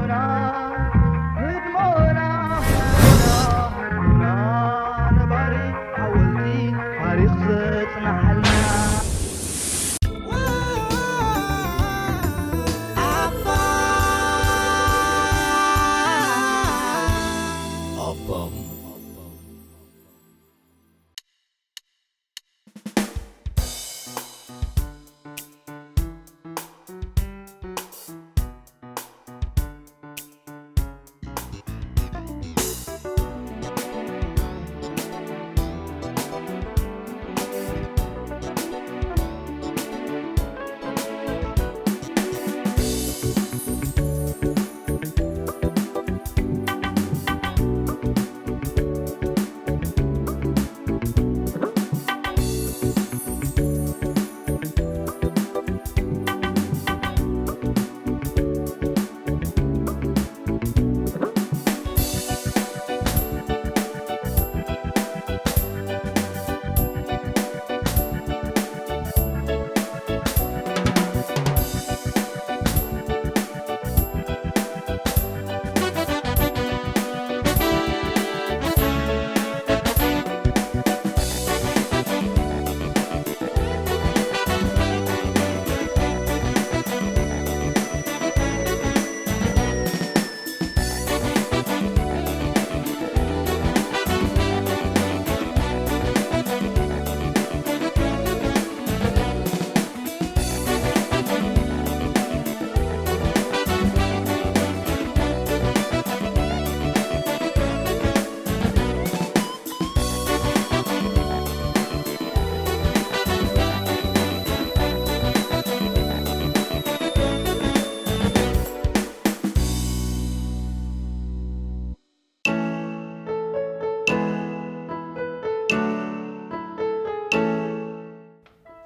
ህድሞና፣ ህድሞና፣ ህድሞና፣ ነባሪ ሓወልቲ ታሪኽ ዘጽንሓልና። ኣባም።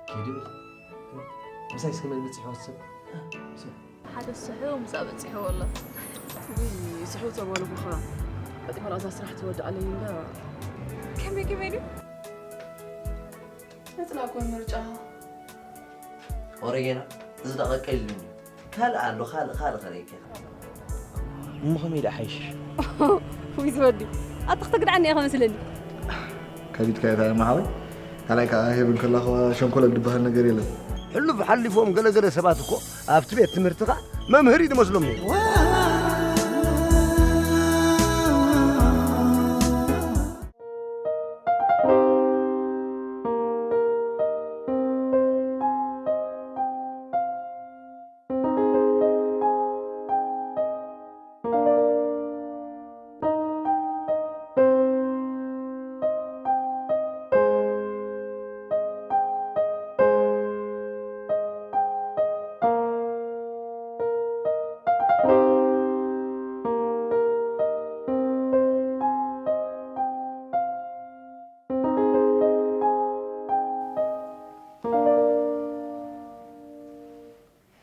ኪዲ፣ ምሳይ እስከ መን በጺሕዎ ሰብ? ሓደ ስሑው ምሳእ በጺሕዎ ኣሎ። ውይ፣ ስሑው ተባሉ ብኻ። በቃ፣ እዛ ስራሕ ትወድኣለይ እንዳ። ከመይ፣ ከመይ ድዩ? ነጽላ እኮ ምርጫ። ኦረጌና፣ እዚ ደቐቀ ኢሉኒ። ካልእ ኣሎ፣ ካልእ፣ ካልእ ከርእየኪ። እሞ ከመይ ደኣ ሓይሽሽ? ውይ ዝወዲ፣ ኣታ ክትግድዓኒ ኢኻ መስለኒ። ከቢድካ እያ ታሪማ ሓወይ። ካልኣይ ከዓ ሄብን ከላኹ ሸንኮለል ዝበሃል ነገር የለን። ሕሉፍ ሓሊፎም ገለ ገለ ሰባት እኮ ኣብቲ ቤት ትምህርትኻ መምህር እዩ ዝመስሎም ነይሩ።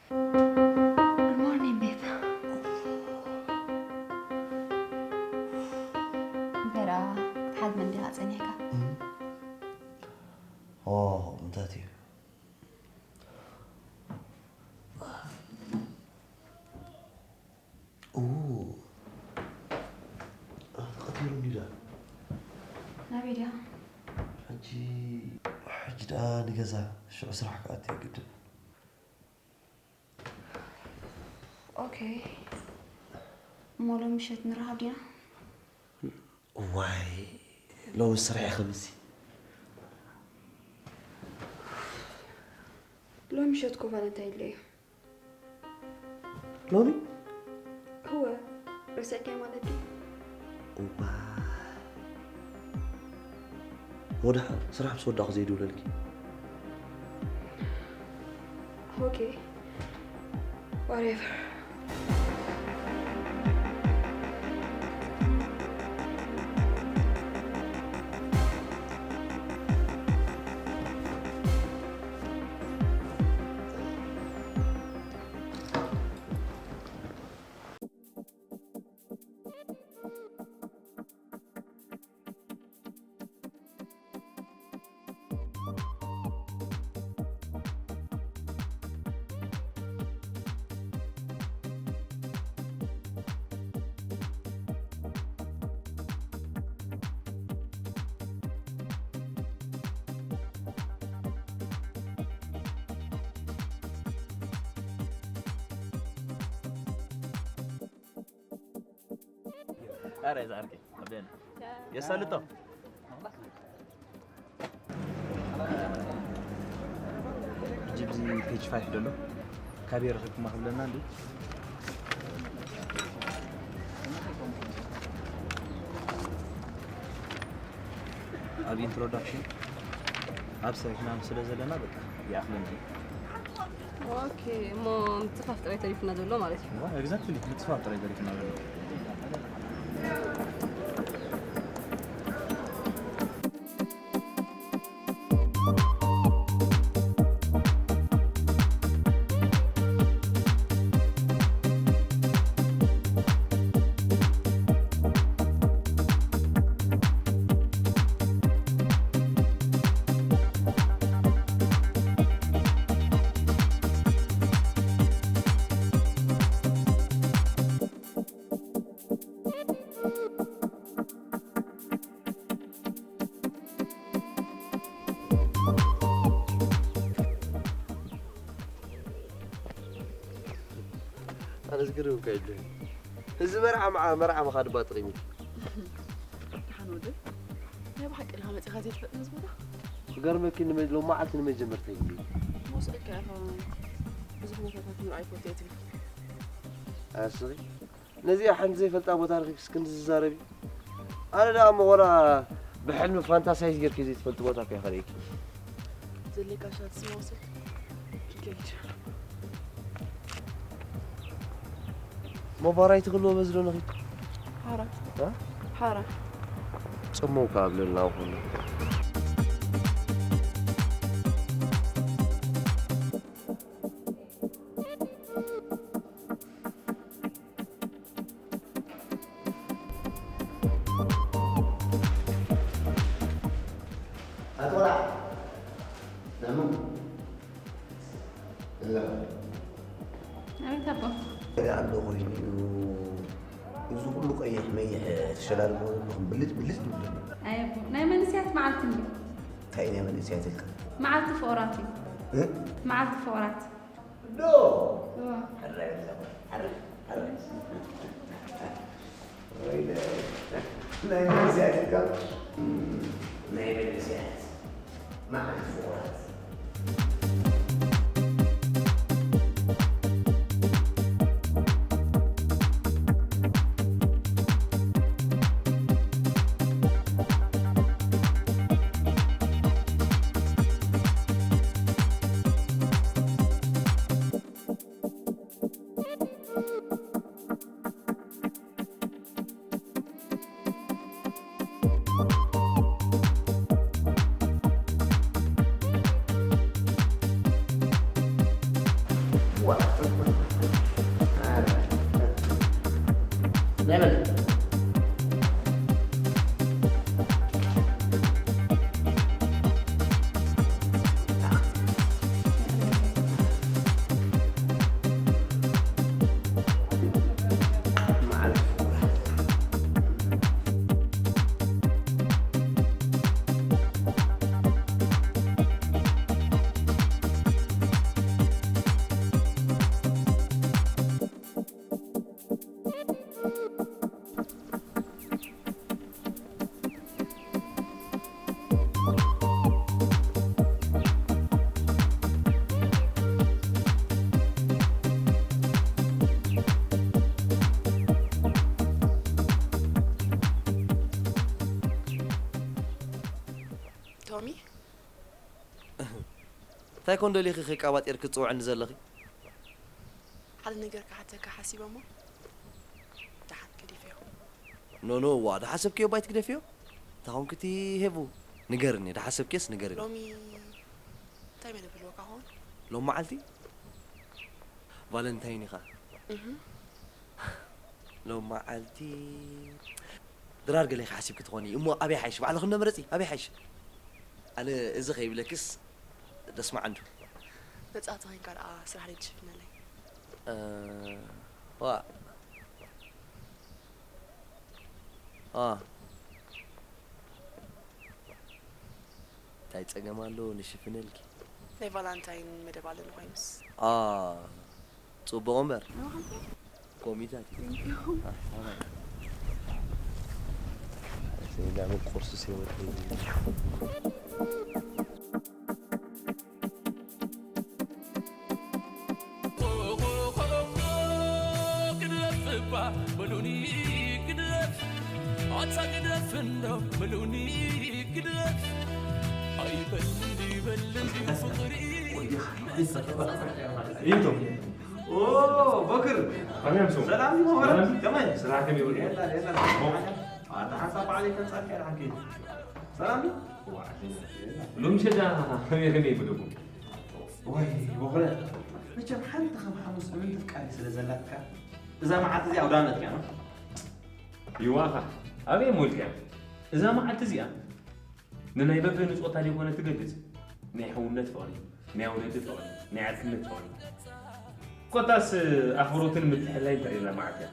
Good morning, babe. እንታይ ደኣ ክትሓልም እንዲኻ ጸኒሕካ? ኦ፣ እንታይ እዩ? ኡ፣ ተቐቲሉ እንዲዳ። ናበይ ድያ? ሕጂ፣ ሕጂ ደኣ ንገዛ፣ ሽዑ ስራሕ ክኣቱ ግድን። ኦኬ። እሞ ሎም ምሸት ንራኸብ ዲና? ዋይ፣ ሎሚ ስራሕ ከምዚ። ሎሚ ምሸት እኮ ቫለንታይን ደይ እዩ። ሎሚ? እወ፣ ረሲዕካዮ ማለት ድዩ? እዋ። ወድሓ ስራሕ ምስ ወዳእኩ ዘይድውለልኪ። ኦኬ። Whatever. ኧረ ይዛ ዓርከይ፣ ኣቤና። የሳልጦ። ሕጂ ብዚ ፔጅ ፋይፍ ደሎ ካበይ ረኺብኩማ ክብለና እንዲ። ኣብ ኢንትሮዳክሽን ኣብ ሰሪሕና ስለ ዘለና በቃ ይኣኽለና እዩ። ኦኬ፣ እሞ ምጽፋፍ ጥራይ ተሪፉና ዘሎ ማለት እዩ። ዋ፣ ኤግዛክትሊ፣ ምጽፋፍ ጥራይ ተሪፉና ዘሎ። ኣነ ዝግርም እኮ የለን። እዚ መርዓ መዓ-፣ መርዓ ምኻድ እባ ጥቒም እዩ። ደሓን ወደይ፣ ናይ ብሓቂ ዲኻ መጺኻ ዘይትፈልጥ ነዚ ቦታ? ክገርመኪ ንመ-፣ ሎማዓልቲ ንመጀመርታ ግዜ። መውስእካ ኢኻ ብዙሕ ቦታታት ምርኣይ ይፈቱ እየ ትብል። ኣስኺ ነዚኣ ሓንቲ ዘይፈልጣ ቦታ ረኺብስ ክንዲ ዝዛረብ እዩ? ኣነ ደኣ እሞ ወላ ብሕልሚ ፋንታሳይዝ ጌርኪ ዘይትፈልጢ ቦታ እኮ እየ ከርእየኪ። ዘድልየካ ሻት ስማ ውሰድ። ኪከይድ። ሞባራይ ትኽልዎ በዚ ዶ ነኺድ? ሓራ። እ? ሓራ። ጽመው ካብ ለላ ኩሉ። ኣቶ ቆልዓ፣ ናሙ። እዛ። ኣቤት ኣቦ። ገለ ኣሎ ኮይኑ እዩ። እዚ ኩሉ ቀይሕ መይሕ ተሸላልሞ ዘለኹም ብልጭ ብልጭ ትብሉ። ኣይ ኣቦ፣ ናይ መንእሰያት መዓልቲ እንድዩ። እንታይ ናይ መንእሰያት ኢልካ? መዓልቲ ፍቑራት እዩ። እ? መዓልቲ ፍቑራት። ዶ? እዋ። ሕራይ ኣለዋ። ሕራይ፣ ሕራይ። ወይለ፣ ናይ መንእሰያት ኢልካ? ናይ መንእሰያት። መዓልቲ ፍቑራት። ቶሚ? እንታይ ኮን ደሊኺ ከይቃባጢርኪ ትጽውዕኒ ዘለኺ? ሓደ ነገር ክሓተካ ሓሲበ እሞ ደሓን ገዲፈዮ። ኖ፣ ኖ፣ ዋ፣ ደሓሰብክዮ ባይ ትግደፍዮ? እንታይ ኮንኪ እቲ ሄቡ? ንገርኒ፣ ደሓሰብክዮስ ንገርኒ። ሎሚ እንታይ መደብ ኣለዎ ካኾን? ሎም መዓልቲ? ቫለንታይን ኢኻ። እህ። ሎም መዓልቲ ድራር ገለ ኢኻ ሓሲብኪ ትኾኒ። እሞ ኣበይ ሓይሽ? ባዕልኺ እንዶ ምረጺ፣ ኣበይ ሓይሽ? ኣነ እዚ ከይብለክስ ደስ ምዓንዱ። ነጻ ተኾይንካ ደኣ ስራሕ ደይ ትሽፍነለይ? እ፣ ዋእ። ኣ። እንታይ ጸገም ኣለዎ ንሽፍነልኪ? ናይ ቫላንታይን መደብ ኣለኒ ኮይኑስ። ኣ፣ ጽቡቕ እምበር። ንባዕልካ? ኮሚታት እዩ። Thank you። ኣ፣ ኣ። ለምን ቁርስ ሲወጣ ግደፍ እባ በሉኒ ግደፍ ኣታ ግደፍ እንዶ በሉኒ ግደፍ ኣይበል እንዲ በል እንዲ ፍቕሪ ይቶ ኦ በክር ሰላም ነው ሆረ ከመይ ስራሕ ከመይ ይውል የላ የላ ኣታ ሓሳብ ባዕለይ ከንጻልካ ኢልካ ሰላም ነው ሎሚ ሸዳ ከመይ ከመይ ይብልኩም ወይ በኽረ መቸም ሓንቲ ከም ሓሙስ እምንቲ ፍቃሪ ስለ ዘላትካ እዛ መዓልቲ እዚኣ ኣውዳመት እያ ይዋኻ ኣበይ ሞልክያ እዛ መዓልቲ እዚኣ ንናይ በበ ንጾታ ዘይኮነ ትገልጽ ናይ ሕውነት ፍቕሪ ናይ ኣውለዲ ፍቕሪ ናይ ዓርክነት ፍቕሪ ኮታስ ኣኽብሮትን ምትሕልላይን ተሪእና መዓልቲ እያ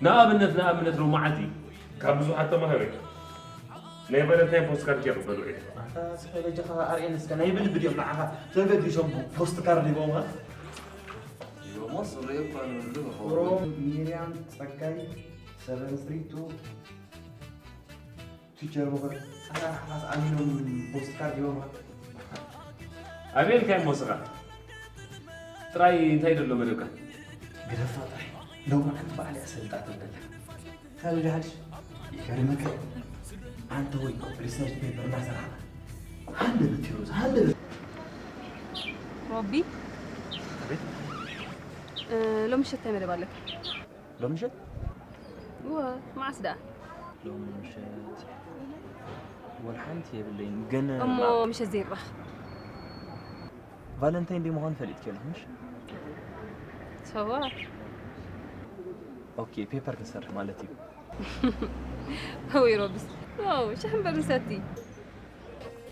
ንኣብነት ንኣብነት ሎመዓልቲ ካብ ብዙሓት ተማሃሮ ናይ ቫለንታይን ፖስት ካርድ የቕበሉ እዮም። ኣታ ስለ በጃኻ ኣርእየን እስከ ናይ ብልቢ ድዮም ንዓኻ ተገዲሶም ፖስት ካርድ ሂቦምኻ? ሂቦሞ ስረየ እኳ ንብሉ from ሚርያም ጸጋይ seven three two teacher በኽሪ ኣታ ንዓኻስ ኣሚኖም ፖስት ካርድ ሂቦምኻ? ኣበይ ኢልካዮ ሞስኻ ጥራይ እንታይ ደሎ መደብካ? ግደፋ ጥራይ ሎማዓንቲ በዓል እያ ሰልጣ ተብለካ ካብ ይደሃልሽ ይገርመካ እዩ ኣንተ ወይ ሪሰርች ፔፐር እናሰራሕና ሃንደበት ሮዝ ሃንደበት ሮቢ ሎሚ ምሸት እንታይ መደብ ኣለካ? ሎሚ ምሸት እወ መዓስ ደኣ? ሎሚ ምሸት ወላ ሓንቲ የብለይን ግን እሞ ምሸት ዘይራኸብ ቫለንታይን ዴይ ምዃኑ ፈሊጥኪ ኣለኹ ምሽ? ሰዋ ኦኬ ፔፐር ክንሰርሕ ማለት እዩ ወይ ሮብስ ዋው ሽሕ እምበር ንሰቲ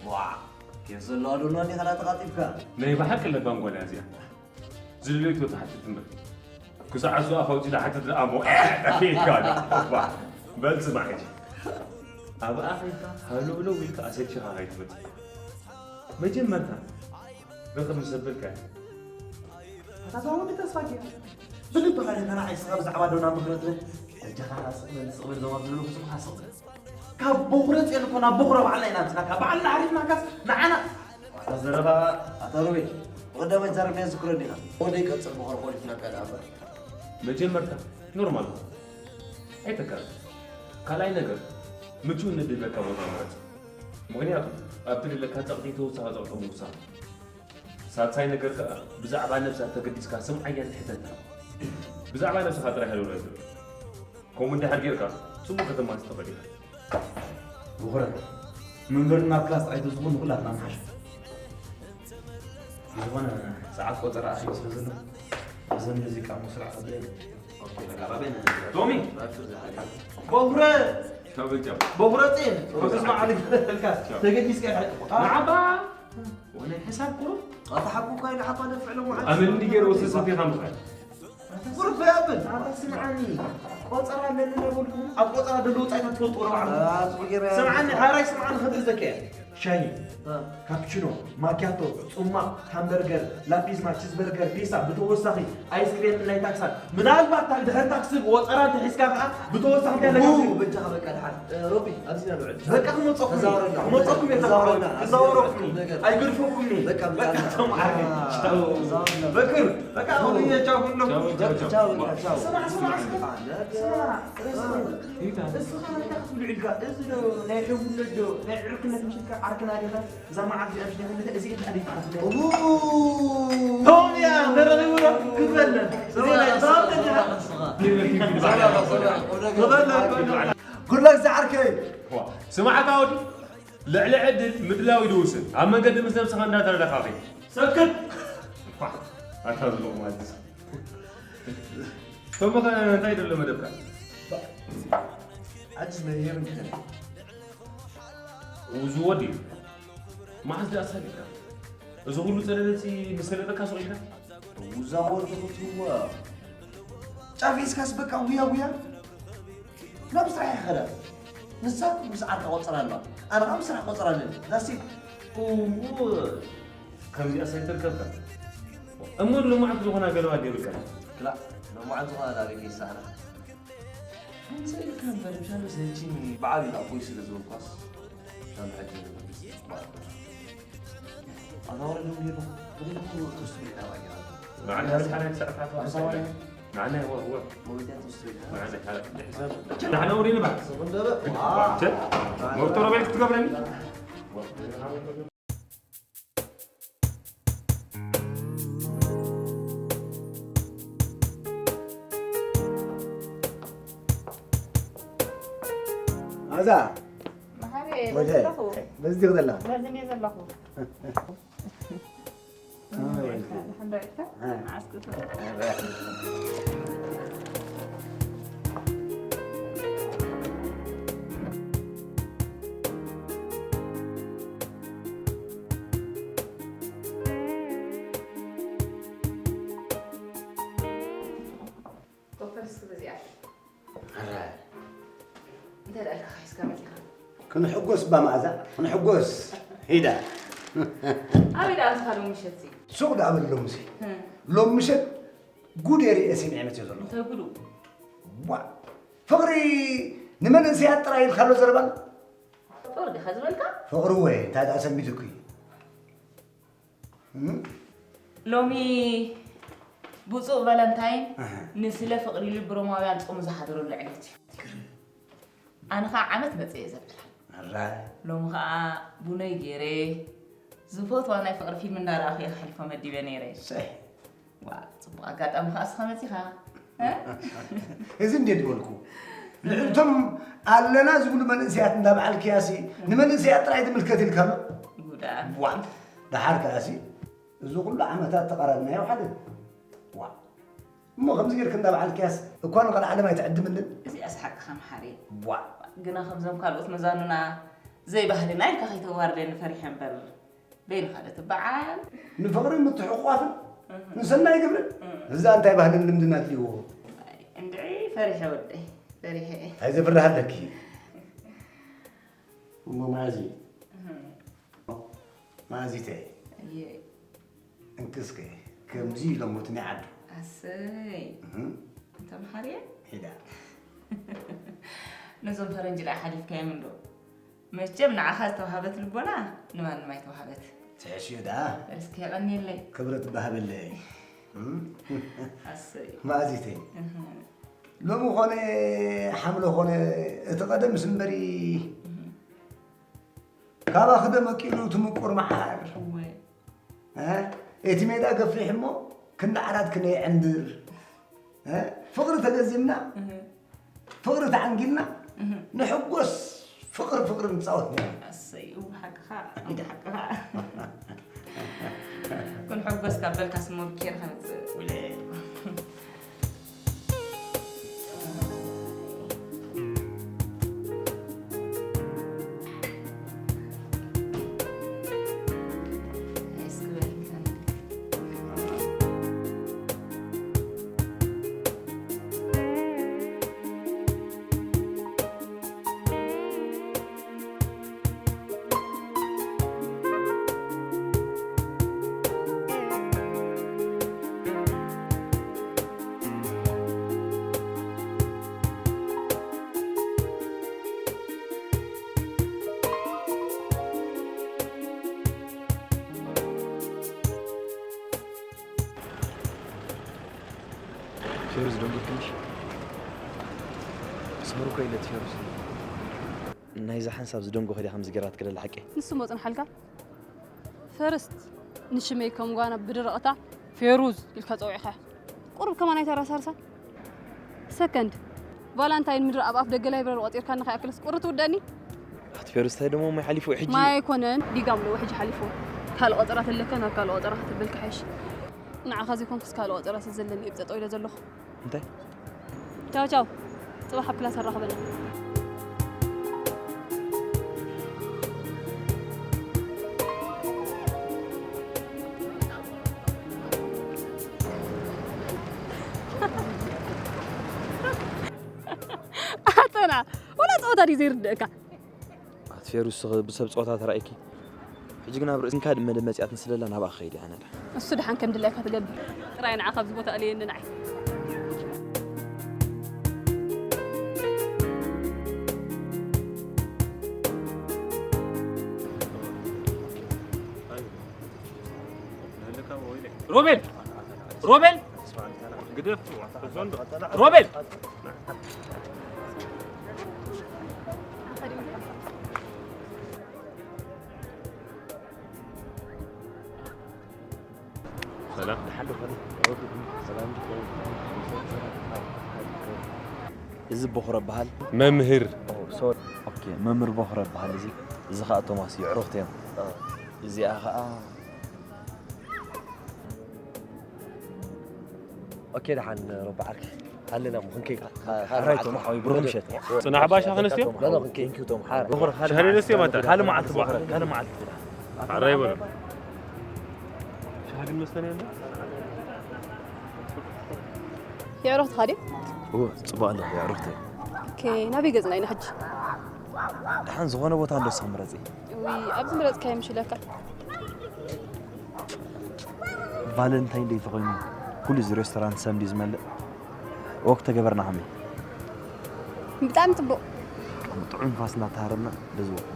ዋ ኬፍ ዘለዋ ዶና እንዲኻ ተቓጢብካ ናይ ብሓቂ ለባም ጓል እያ እዚኣ ዝድለይቶ ትሓትት እምበር ክሳዕ እሱ ኣፋ ኣውፂኡ ዝሓትት ደኣ እሞ ጠፊእካ ኣሎ በል ስማዕ ሕጂ ኣብኣ ኸይድካ ሃለውለው ኢልካ ኣሰልቺኻ ከይትመፅእ መጀመርታ ርኽብ ምስ ኣበልካ ኣታ እዛ ወዲ ተስፋ ጌራ ብልብኻ ዲኻ ንዓይ ስኻ ብዛዕባ ዶና ምኽሪ ትብል እጃኻ ስቕ በል ስቕ በል ዞባ ዘለዉ ብዙሕ ስቕ በል ካብ በኹረ ጼን እኮ ናብ በኹረ ባዕልና ኢና ኣምፅናካ ባዕልና ዓሪፍናካስ ንዓና ኣታ ዘረባ ኣታ ሮቤል ብቐዳማይ ዛረብናዮ ዝክሮ ዲኻ ወደ ይቀፅል በኹረ ኮሊፍናካ ደኣ እምበር መጀመርታ ኖርማል ኣይተካል ካልኣይ ነገር ምቹእ ንድለካ ቦታ ምረፅ ምኽንያቱ ኣብቲ ድለካ ፀቕጢ ተወሳኺ ፀቕጦ ምውሳኽ ሳልሳይ ነገር ከኣ ብዛዕባ ነብሳ ተገዲስካ ስምዓያ ትሕተታ ብዛዕባ ነብስኻ ጥራይ ሃለውላ ይትብል ከምኡ እንድሕር ጌርካ ጽቡቕ ከተማሲ ትኽእል ኢኻ ብኹረት ምንበርና ኣብ ክላስ ጥራይ ተዝኾን ንኹላትና ምሓሸ ዝኾነ ሰዓት ቆጸራ ኣኺሉ ስለ ዘሎ እዘን ሙዚቃ ምስራዕ ጽቡቕ ቶሚ በኹረ በኹረ ጼን ሮክስ መዓሊ ፈልካስ ተገዲስካ ኢኻ ንዓባ ወናይ ሕሳብ ቁሩብ ኣታ ሓቁ እኳ ኢሉ ሓባ ደፍዕ ሎምዓንቲ ኣመል እንዲ ገይሩ ወስስት ኢኻ ምኽኣል ቁርብ ያብል ኣታ ስምዓኒ ቆጸራ ኣለኒ ነበልኩ ኣብ ቆጸራ ደሎ ወጻኢታት ትፈልጡ ወረ ባዕሉ ስምዓኒ ሓራይ ስምዓኒ ከትሕዘከ እየ ሻሂ ካፕቺኖ ማኪያቶ ጹማቕ ሃምበርገር ላፒዝማ ቺዝበርገር ፒሳ ብተወሳኺ ኣይስክሬም ናይ ታክሳት ምናልባት ታን ድሕር ታክሲ ቆጸራ እንተሒዝካ ከዓ ብተወሳኺ እንታይ ነገር በጃኻ በቃ ድሓር ሮቢ ኣብዚ ኢና ንውዕል በቃ ክመፀኩም ክመፀኩም እየ ተባሃሉ ክዛወረኩም ኣይገድፈኩም በቃ ተምዓር በክር በቃ ኣሁን እየ ቻው ኩሎም ስማዕ ስማዕ እስከ ስማዕ እስኻ እንታይ ክትብሉ ኢልካ እዚ ዶ ናይ ሕውነት ዶ ናይ ዕርክነት ምሽልካ ዓርክና ዲኻ እዛ መዓልቲ እዚኣ ምሽ ዲኻ እዚ ኢልካ ዲኻ ቶምያ ተረኺቡ ዶ ክትበለ እዚ ናይ ተበለ ጉድለት ዝዓርከይ ስማዕካ ወዲ ልዕሊ ዕድል ምድላዊ ድውስን ኣብ መንገዲ ምስ ነብስኻ እንዳተረዳኻኺ ሰክት ኣታ ዝለቑ ማለት ቶምኸ እንታይ ደሎ መደብካ ዓጅዝ ናይ የምን ክኸነ እዚ ወዲ መዓዝ ደኣ ሳሊካ እዚ ኩሉ ጸለለቲ ምስ ሰለጠካ ሱቕ ኢልካ ውዛ ወዲ ክትዋ ጫፍ ሒዝካስ በቃ ውያ ውያ ናብ ስራሕ ይኸዳ ንሳ ምስ ዓርካ ቆጸራ ኣለዋ ኣነ ካብ ስራሕ ቆጸራ ኣለኒ ዛሲ ከምዚኣ ሳይትርከብካ እሞ ሎማዓንቲ ዝኾና ገለባ ዲብልካ ክላ ሎማዓንቲ ዝኾና ዳቤት ይሳዕና ሰይድካ እምበር፣ ምሻሉ ሰልችኒ። በዓል ኣቦይ ስለ ዝበልኳስ፣ ምሻሉ ሕጂ ንመልስ በዓል። ኣታ ወረድ እንዲህ ነው። ወደ እኮ ሶስት ቤት አባያ። معنا هذا الحالة ساعة واحدة. معنا هو، هو. معنا هذا. نحن أورينا بعد. ሞርቶሮ ቤት ክትገብረኒ? ኣዛ መሓሪ፣ ወደ በዚ ዘለኹ። በዚ ዲኽ ዘላ? በዚ እየ ዘለኹ። ኣይ፣ ደሓን ዶ ዒልካ? ኣይ። መዓስ ክትብል? ኣይ። ኮፈርስ ክብዚኣ። ኣረ። እንታይ ደኣ ኢልካ ሒዝካ መጺኻ? ክንሕጎስ እባ መኣዛ፣ ክንሕጎስ። ሂዳ። ኣበይ ደኣ ኣምስኻ ሎሚ ምሸትሲ? ሱቕ ደኣ በል ሎምሲ። ህም። ሎሚ ምሸት ጉድ እየ ርእየ ሰሚዐ መጺአ ዘለኹ። እንታይ ጉዱ? ዋ፣ ፍቕሪ ንመንእሰያት ጥራይ ኢልካ ኣሎ ዘረባን? ፍቕሪ ዲኻ ዝበልካ? ፍቕሪ ወየ፣ እንታይ ደኣ ሰንቢዱኪ? እም? ሎሚ ብፁዕ ቫለንታይን ኣሃ። ንስለ ፍቕሪ ልቢ ሮማውያን ጾሙ ዝሓደረሉ ዕለት እዩ። ኣነ ኸዓ ዓመት መጽእ እየ ዘብላ። ኣራይ። ሎሚ ኸዓ ቡነይ ገይረ ዝፈትዋ ናይ ፍቕሪ ፊልም እንዳረኣኹ እየ ከሕልፎ መዲበ ነይረ። ሰይ። ዋ፣ ጽቡቕ ኣጋጣሚ ኸዓ እስኻ መጺኻ። እ? እዚ እንዴት በልኩ? ልዕልቶም ኣለና ዝብሉ መንእሰያት እንዳ በዓል ክያሲ ንመንእሰያት ጥራይ ትምልከት ኢልካ ኣሎ? ጉዳ። ዋ፣ ደሓር ከኣሲ እዚ ኩሉ ዓመታት ተቐራርብናዮ ሓደ። ዋ፣ እሞ ከምዚ ጌርክ እንዳ በዓል ክያስ እኳ ንቐልዓለም ኣይትዕድምልን? እዚኣስ ሓቅኻ መሓሪ። ዋ። ግና ከምዞም ካልኦት መዛኑና ዘይባህልና ኢልካ ከይተዋርደኒ ፈሪሐ እምበር። በይንኻ ዶ ትበዓል? ንፍቕርን ምትሕቑቋፍን እህ። ንሰናይ ግብርን። እህ። እዛ እንታይ ባህልን ልምድን ኣድልይዎ? ኣይ፣ እንድዒ ፈሪሐ ወደይ፣ ፈሪሐ። እንታይ ዘፍርህ ኣለኪ? እሞ መኣዚ? እህ። መኣዚተይ። እየ። እንክስከ፣ ከምዚ ኢሎሞ እቲ ናይ ዓዱ። ኣሰይ። እህ። እንተ መሓርየ? ሒዳ። ነዞም ፈረንጂ ደኣ ሓሊፍካዮም እንዶ። መቸም ንዓኻ ዝተዋሃበት ልቦና ንማንም ኣይተዋሃበት። ትሕሽዮ ደኣ። እስኪ የቐንየለይ። ክብረት በሃበለይ። እም? ኣሰይ። መኣዚተይ። እህ። ሎሚ ኾነ ሓምለ ኾነ እቲ ቀደምስ እምበሪ እህ። ካባኺ ደመቂሉ እቲ ምቁር መዓር። እወ። እ? እቲ ሜዳ ገፊሕ እሞ ክንዲ ዓራት ክነይዕንድር። እ? ፍቕሪ ተገዚምና፣ እህ። ፍቕሪ ተዓንጊልና፣ እህ። ንሕጎስ፣ ፍቕሪ ፍቕሪ ንጻወት ነይርና። ኣሰይ፣ እው፣ ሓቅኻ፣ ሓቅኻ። ክንሕጎስ ካብ በልካስ እሞ ብኬር ከምጽእ። ውለ። ፌሩዝ ደንጉርክንሽ? ሰሩ እኮ ኢለት ፌሩዝ። ናይዛ ሓንሳብ ዝደንጎ ከዲያ ከምዚ ገይራት ክደላ ሓቂ? ንሱ መጽንሓልካ? ፈርስት ንሽመይ ከም ጓና ብድርቕታ ፌሩዝ ኢልካ ጸዊዕካ። ቁሩብ ከማን ኣይተራሳርሳ። ሰከንድ ቫላንታይን ምድሪ ኣብ ኣፍ ደገ ላይብረሪ ቆጺርካ ንኸይኣክልስ ቁሪ ትውደኒ? ኣቲ ፌሩዝ እንታይ ደሞ ማይ ሓሊፉ ሕጂ? ማይ ኣይኮነን፣ ዲጋም ኣለዎ ሕጂ ሓሊፉ። ካልእ ቆጸራ ተለካ ናብ ካልእ ቆጸራ ከተብል ክሓይሽ። ንዓኻ ዘይኮንኩስ ካልእ ቆጸራ ስለ ዘለኒ እየ ብጠጠው ኢለ ዘለኹ። እንታይ? ቻው ቻው። ጽባሕ ኣብ ክላስ ኣራኽበና። ኣተና፣ ወላ ጸወታ ድዩ ዘይርድእካ? ኣቲ ፌሩስ፣ ብሰብ ጸወታ ተራእይኪ። ሕጂ ግን ኣብ ርእስንካ መደመጽያት ንስለላ ናብኣ ክኸይድ እየ ኣነ። እሱ ደሓን ከም ድላይካ ትገብር። ጥራይ ንዓኻ ኣብዚ ቦታ ኣልየኒ ንዓይ። ሮቤል! ሮቤል! ግደፍ! ሮቤል! ሰላም። እዚ ቦኽረ በሃል። መምህር። ኦኬ፣ መምህር ቦኽረ በሃል እዚ። እዚ ኸኣ ቶማስ የዕሩኽቲ እዮም። እዚኣ ኸኣ ኦኬ፣ ደሓን ረቢ ዓርኪ። ሃለና እሞ ክንከይድ። ሓራይ ቶም ሓወይ፣ ብሩኽ ምሸት። ጽናሕ ባሻ ከነስትዮ? ኖ፣ ኖ፣ ክንከይድ። ሻሂ ደስትዮ ማታ? ካልእ መዓልቲ፣ ካልእ መዓልቲ። ሓራይ በሉ። ሻሂ ግን መስተና የለ? የዕሩኽትኻ ድዩ? እወ፣ ጽቡቕ ኣሎ፣ የዕሩኽተይ። ኦኬ፣ ናበይ ገጽና ኢና ሕጂ? ደሓን ዝኾነ ቦታ እንዶ እስኺ ምረጺ። እውይ፣ ኣብዚ ምረጽካዮ ምሽ ኢለካ። ቫለንታይን ደይ ተኾይኑ ኩሉ እዚ ሬስቶራንት ሰም ድዩ ዝመልእ? ወክ ተገበርና ከመይ? ብጣዕሚ ጽቡቕ። ጥዑም ንፋስ እናተሃረምና በዚ ወክ።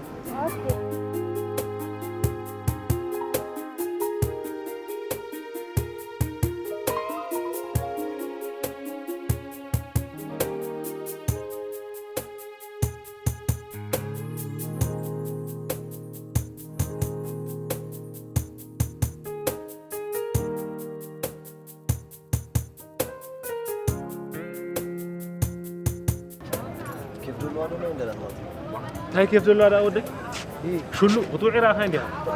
ኬፍ ዘለዋ ዶ ናይ እንደና ማለት እዩ? እንታይ ኬፍ ዘለዋ ደኣ ወደይ? እ። ሽሉ ክትውዒ ረኣኻ እንዲኻ? አ፣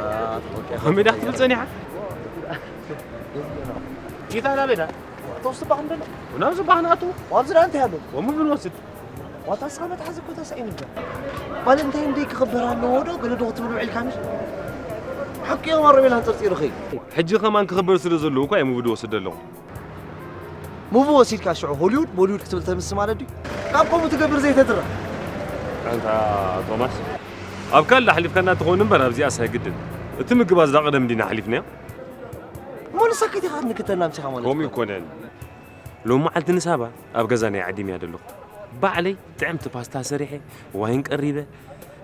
ኦኬ። ከመይ ዳ ክትብል ጸኒሓ? ጌታ ናበይ ዳ? እቶም ስባኽ እንደሎ። ናብ ስባኽ ንኣቱ። ኣብዚ ዳ እንታይ ኣሎ? ወሙ ብንወስድ። ዋታ ስኻ መትሓዚ እኮ ተሳኢኑ እምበር። ቫለንታይን ደይ ክኽበር ኣለዎ ዶ? ገለ ዶ ክትብል ውዒልካ ምሽ? ሓቂ እዮም ኣሮቤል ኣንጠርጢሩኺ። ሕጂ ከማን ክኽበር ስለ ዘለዎ እኮ እየ ሙቪ ድወስድ ዘለኹ። ሙቪ ወሲድካ ሽዑ ሆሊውድ ቦሊውድ ክትብል ተምስ ማለት ድዩ? ካብ ከምኡ ትገብር ዘይተትርፍ። ኣንታ ቶማስ፣ ኣብ ካልእ ኣሕሊፍካና ትኸውን እምበር ኣብዚኣስ ኣይግድን። እቲ ምግብ ኣዝዳ ቀደም እንዲና ኣሕሊፍናዮ። እሞ ንሳ ከይቲኻ ክንክተልና ኣምሲኻ ማለት ከምኡ እኮ። ኣይኮነን። ሎም መዓልቲ ንሳባ ኣብ ገዛ ናይ ዓዲምያ ዘለኹ። ባዕለይ ጥዕምቲ ፓስታ ሰሪሐ፣ ዋይን ቀሪበ፣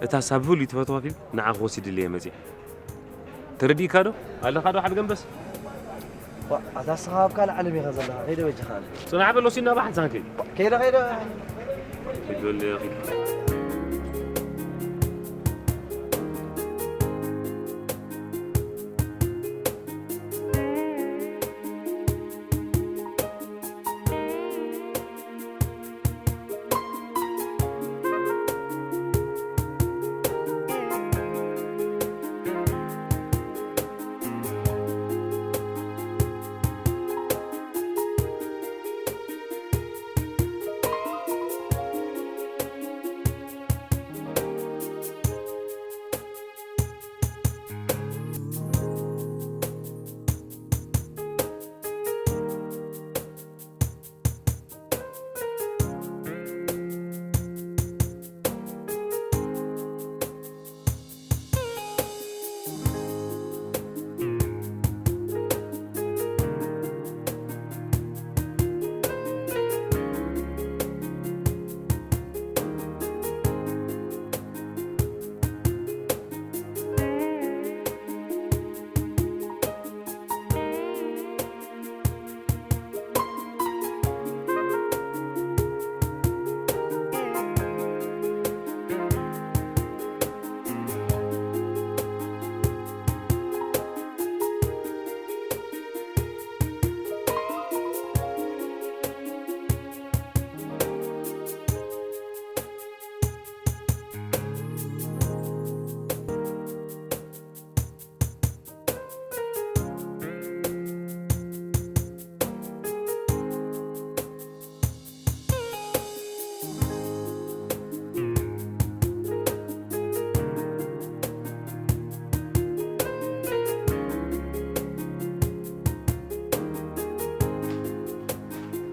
እታ ሳብ ፍሉይ ትፈትዋ ፊልም ንዓኺ ወሲድለየ መጺኣ። ተረዲእካ ዶ? ኣለኻ ዶ ሓድገንበስ? ዋ፣ ኣታ ንስኻ ኣብ ካልእ ዓለም ኢኻ ዘለኻ። ከይደ በጃኻ ኣነ። ጽናሕ በል ወሲድና ብሓንሳብ ክንከይድ። ከይደ፣ ከይደ። ኪድ በል፣ ኪድ።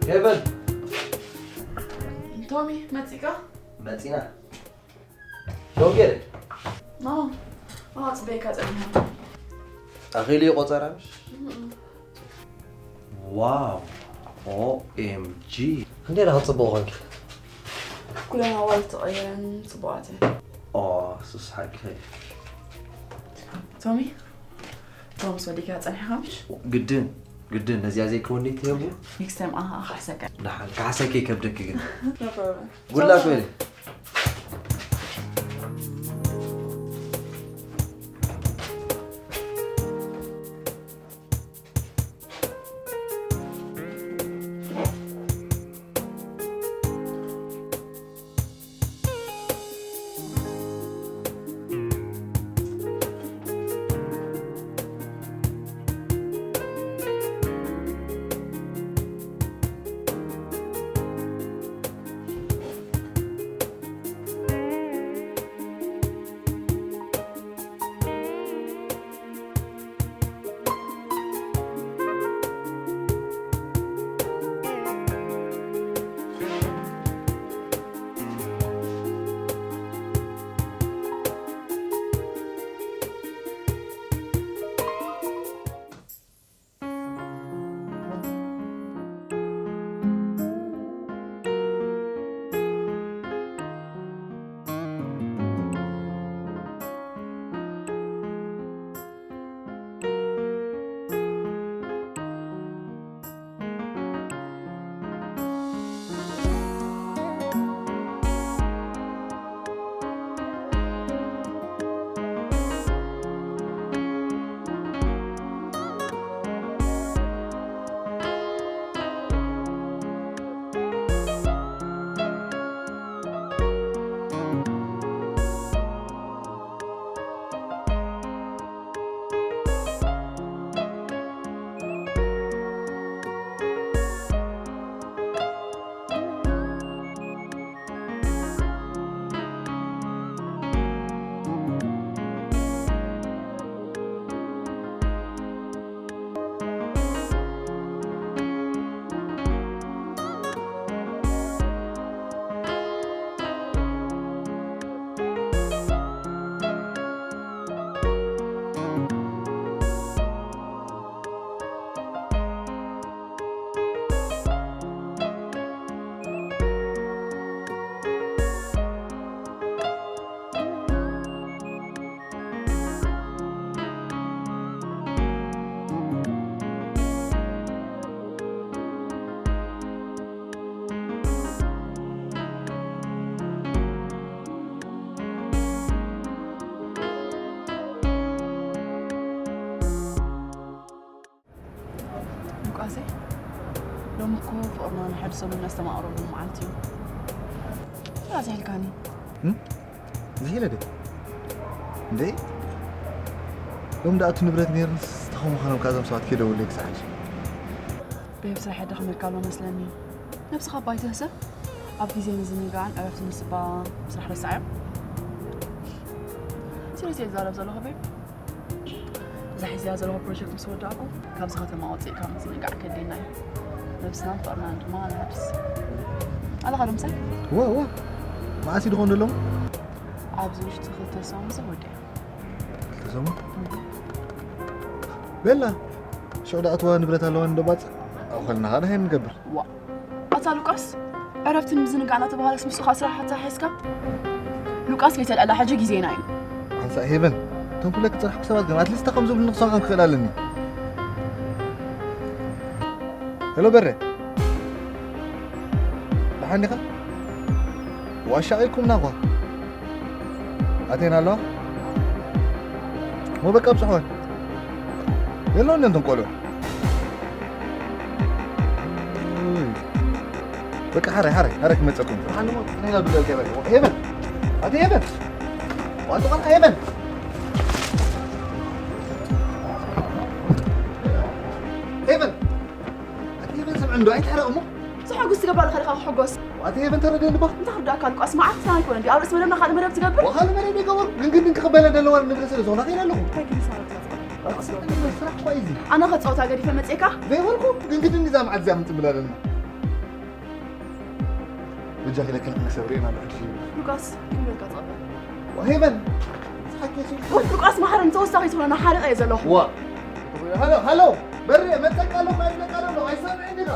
ሄቨን። ቶሚ፣ መጺእካ? መጺና። ዶንጌል። ማማ፣ ማማ፣ ጽበይካ ጸኒሓ። ኣኺሉ እዩ ቆጸራ፣ ምሽ? እም። ዋው፣ ኦኤምጂ። ክንደይ ደኣ ክትጽብቑ ኮንኪ? ኩለን ኣዋልድ ተቐይረን ጽቡቓት እየን። ኦ፣ ሱስ ሓቂ። ቶሚ፣ ቶምስ ወዲእካ ጸኒሕካ ምሽ? ግድን። ግድን ነዚኣ ዘይከወኒ ትህቡ? Next time ኣኻ ክሕሰካ። ደሓን፣ ካሕሰኪ ከብደኪ ግን። No problem. ጉላክ በሊ። ሉቃሴ፣ ሎሚ እኮ ፍቕርና ንሓድሰሉ እናስተማቕረሉ መዓልቲ እዩ። ሉቃሴ ኢልካኒ። ዝሒለ ደ እንደ ሎም ደኣቱ ንብረት ነይርንስ ተኸምዃኖም ካብዞም ሰባት ከይደውለይ ክሳዕ ሕጂ። ቤብ፣ ስራሕ የደኽመልካ ኣሎ መስለኒ። ነብስኻ ባይትህሰብ። ኣብ ግዜ ምዝንጋዕን ዕረፍቲ ምስባ ስራሕ ረሳዕዮም። ሲሪየስ እየ ዝዛረብ ዘለኹ ቤብ። እዛ ሒዝያ ዘለኹ ፕሮጀክት ምስ ወዳእኩ ካብዚ ከተማ ወፂእካ ምዝንጋዕ ከድልየና እዩ። ነብስናን ፍቕርናን ድማ ንሓድስ። ኣለኻ ዶ ምሳይ? እወ እወ። መዓስ እዩ ድኾን ደሎም? ኣብዚ ውሽጢ ክልተ ሰሙን ዝወደ። ክልተ ሰሙን? በላ ሽዑ ደኣትዋ ንብረት ኣለዋ ንደባፅእ ኣብኸልና ኻዳ ሃይ ንገብር። ዋ ኣታ ሉቃስ፣ ዕረፍትን ምዝንጋዕ እናተባሃለስ ምስኻ ስራሕ ኣተሓሒዝካ? ሉቃስ ከይተልዕላ ሕጂ ግዜና እዩ። ሓንሳእ ሄቨን፣ እቶም ኩለክ ዝፀናሕኩ ሰባት ግን ኣትሊስት ከም ዝብሉ ንክሰምዖም ክኽእል ኣለኒ። ሄሎ በሬ፣ ደሓን ዲኻ? ዋሻ ኢልኩምና እኳ ኣቴና ኣለዋ። ሞ በቃ ብፅሕወን የለውን እንቶም ቆልዑ። በቃ ሓራይ ሓራይ ሓራይ ክመፀኩም። ሄቨን፣ ኣቲ ሄቨን፣ ዋንተ ቆልዓ ሄቨን፣ ሄቨን፣ ኣቲ ሄቨን ስምዕ እንዶ ኣይትሕረቕ እሞ። ዝሐጉስ ትገብር ኣለኻ ዲኻ ክሕጎስ? ኣቲ ሄቨን ተረድእኒ እባ። እንታይ ክርዳእካ ሉቃስ፣ መዓት ስና ኣይኮነ ድዩ ኣብ ርእሲ መደብና ካልእ መደብ ትገብር? ወኻሊ መደብ ይገበሩ ግን ግድን ክቕበለ ደለዋ ንብረት ስለ ዝኾና ከይደ ኣለኹ። እንታይ ግን ይሳረካ? ስራሕ እኳ እዩ እዚ። ኣነ ከፃወታ ገዲፈ መፅኤካ? ዘይበልኩ ግን ግድን እዛ መዓት እዚኣ ክንፅምብል ኣለና። በጃኺ ለክን ክሰብር ኢና ንሕጂ። ሉቃስ ክንበልካ ትቐበል። ሄቨን፣ ስሓቂ ሲ- ሉቃስ ማሕረን ተወሳኺ ዝኾነ ሓለቐ እየ ዘለኹ። ዋ። ሃሎ፣ ሃሎ፣ በሬ፣ መጠቃሎ፣ ማይለቃሎ፣ ኣይሰምዕን ዲኻ?